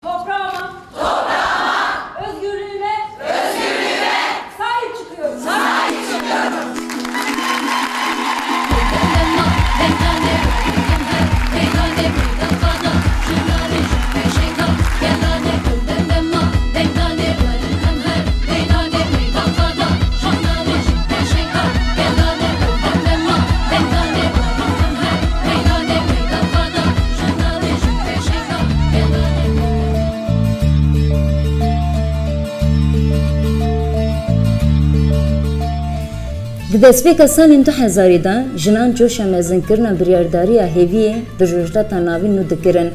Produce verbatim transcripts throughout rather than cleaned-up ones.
Toprağıma, toprağıma, özgürlüğüme, özgürlüğüme sahip çıkıyorum. Sahip çıkıyorum. Di destpêka salên du hezarî de jinan coşa mezinkirina biryardariya hêviyê di Rojhilata Navîn nû dikirin.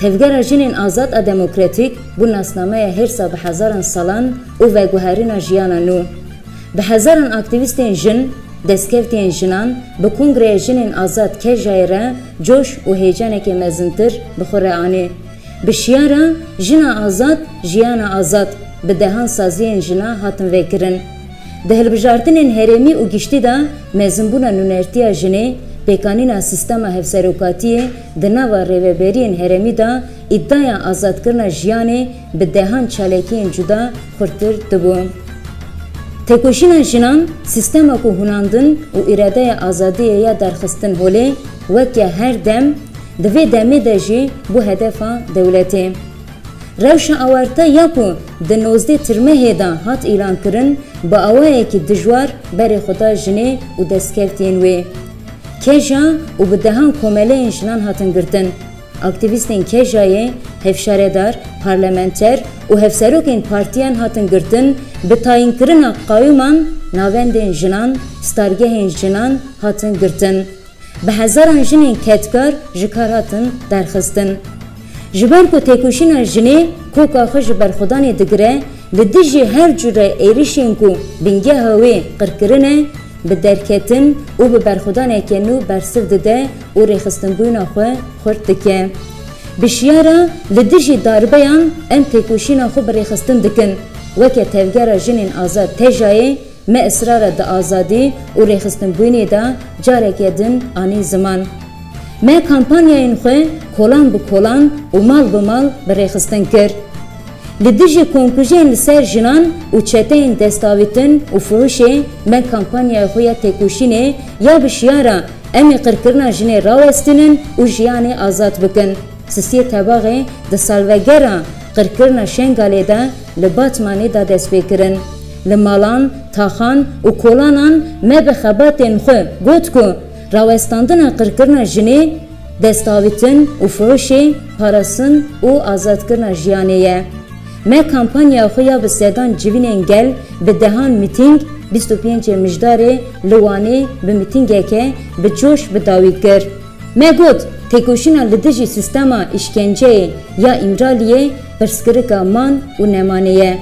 Tevgera Jinên Azad a Demokratîk bû nasnameya hêrsa bi hezaran salan û veguherîna jiyana nû. Bi hezaran aktîvîstên jin, destkevtiyên jinan bi Kongreya Jinên Azad Kejayê re coş û heyecaneke mezintir bi xwe re anî. Bi şiyara Jina Azad, Jiyana Azad bi dehan saziyên jina hatin vekirin. Di hilbijartinên herêmî û giştî de mezinbûna nûnertiya jinê, pêkanîna sîstema hevserokatiyê di nava rêveberiyên herêmî de îdaya azadkirina jiyanê bi dehan çalakiyên cuda xurttir dibû. Têkoşîna jinan, sîstema ku hunandin û îradeya azadiyê ya derxistin holê, weke her dem, di vê demê de jî bû hedefa dewletê. Rewşa awarte ya ku di nozdeh Tirmehê de hat îlankirin, bi awayekî dijwar berê xwe da jinê û destkevtiyên wê. Keja û bi dehan komeleyên jinan hatin girtin. Aktîvîstên Kejayê, hevşaredar, parlamenter û hevserokên partiyan hatin girtin, bi tayinkirina qayûman, navendên jinan, stargehên jinan hatin girtin. Bi hezaran jinên kedkar ji kar hatin derxistin. Ji ber ku têkoşîna jinê koka xwe ji berxwedanê digire, li dijî her cure êrişên ku bingeha wê qirkirin e, bi derketin û bi berxwedaneke nû bersiv dide û rêxistinbûna xwe xurt dike. Bi şiyara li dijî darbeyan em têkoşîna xwe bi rêxistin dikin. Weke Tevgera Jinên Azad Tejayê, me israra di azadî û rêxistinbûnê de careke din anî ziman. Me kampanyayên xwe kolan bi kolan û mal bi mal bi rêxistin kir. Li dijî komkujiyên li ser jinan û çeteyên destavîtin û fuhişê me kampanyaya xwe ya têkoşînê ya bi şiyara em ê qirkirina jinê rawestînin û jiyanê azad bikin. Sisiyê Tebaxê di salvegera qirkirina Şengalê de li Batmanê da destpêkirin. Li malan, taxan û kolanan me bi xebatên xwe got ku rawestandina qirkirina jinê, destavîtin û fuhişê, parastin û azadkirina jiyanê ye. Me kampanya xwe ya bi sedan civînên gel bi dehan mîtîng bîst û pêncê Mijdarê li Wanê bi mîtîngeke bi coş bi dawî kir. Me got, têkoşîna li dijî sîstema îşkenceyê ya Îmraliyê pirsgirika man û nemanê ye.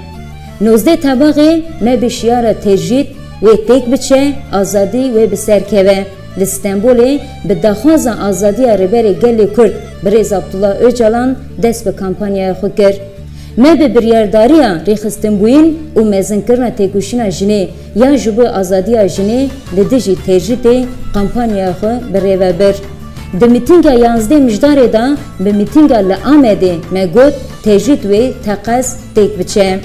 Nozdeh Tebaxê me bi şiyara tecrîd wê têk biçe, azadî wê bi ser keve. Li Stenbolê bi daxwaza azadiya Rêberê Gelê Kurd Birêz Abdullah Ocalan dest bi kampanyaya xwe kir. Me bi biryardariya rêxistinbûyîn û mezinkirina têkoşîna jinê ya ji bo azadiya jinê li dijî tecrîdê kampanyaya xwe bi rê ve bir. Di mîtînga yanzdeh Mijdarê de bi mîtînga li Amedê me got, tecrîd wê teqez têk biçe.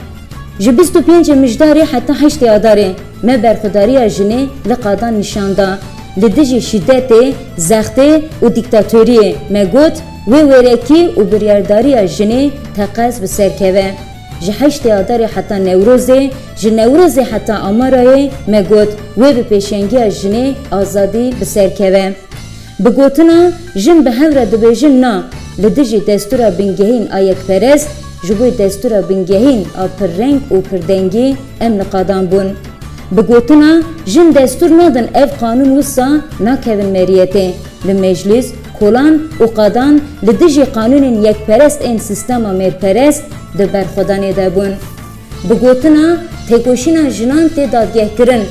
Ji bîst û pêncê Mijdarê heta heştê Adarê me berxwedariya jinê li qadan nîşan da. Li dijî şîdetê, zextê û dîktatoriyê me got, wê wêrekî û biryardariya jinê teqez bi ser keve. Ji heştê Adarê heta Newrozê, ji Newrozê heta Amarayê me got, wê bi pêşengiya jinê azadî bi ser keve. Bi gotina jin bi hev re dibêjin na, li dijî destûra bingehîn a yekperest, ji bo destûra bingehîn a pirreng û pirdengî em li qadan bûn. Bi gotina jin destûr nadin ev qanûn wisa nakevin meriyetê, li meclîs, kolan û qadan li dijî qanûnên yekperest ên sîstema mêrperest di berxwedanê de bûn. Bi gotina têkoşîna jinan tê dadgehkirin,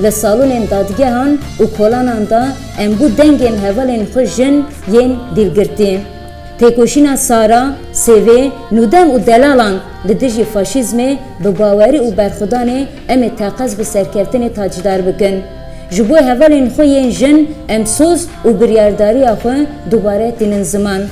li salonên dadgehan û kolanan de em bû dengên hevalên xwe jin yên dîlgirtî. Têkoşîna Sara, Sêvê, Nûdem û Delalan li dijî faşîzmê bi bawerî û berxwedanê em ê teqez bi serkeftinê tacdar bikin. Ji bo hevalên xwe yên jin em soz û biryardariya xwe dubare tînin ziman.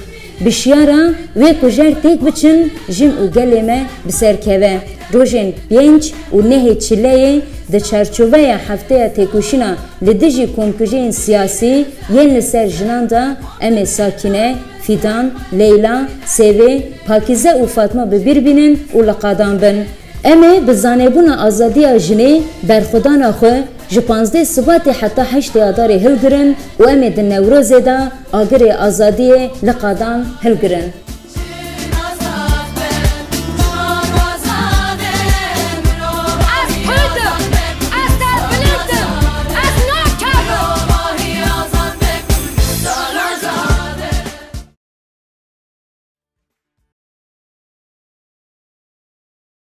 Bi şiyara wê ku jer têk biçin, jin û gelê me bi ser keve. Rojên pênc û nehê Çileyê di çarçoveya hefteya têkoşîna li dijî komkujiyên siyasî yên li ser jinan de em ê Sakîne, Fîdan, Leyla, Sevê, Pakîze û Fatma bi bîr bînin û li qadan bin. Em ê bi zanebûna azadiya jinê berxwedana xwe ji panzdeh Sibatê heta heştê Adarê hilgirin û em ê di Newrozê de agirê azadiyê li qadan hilgirin.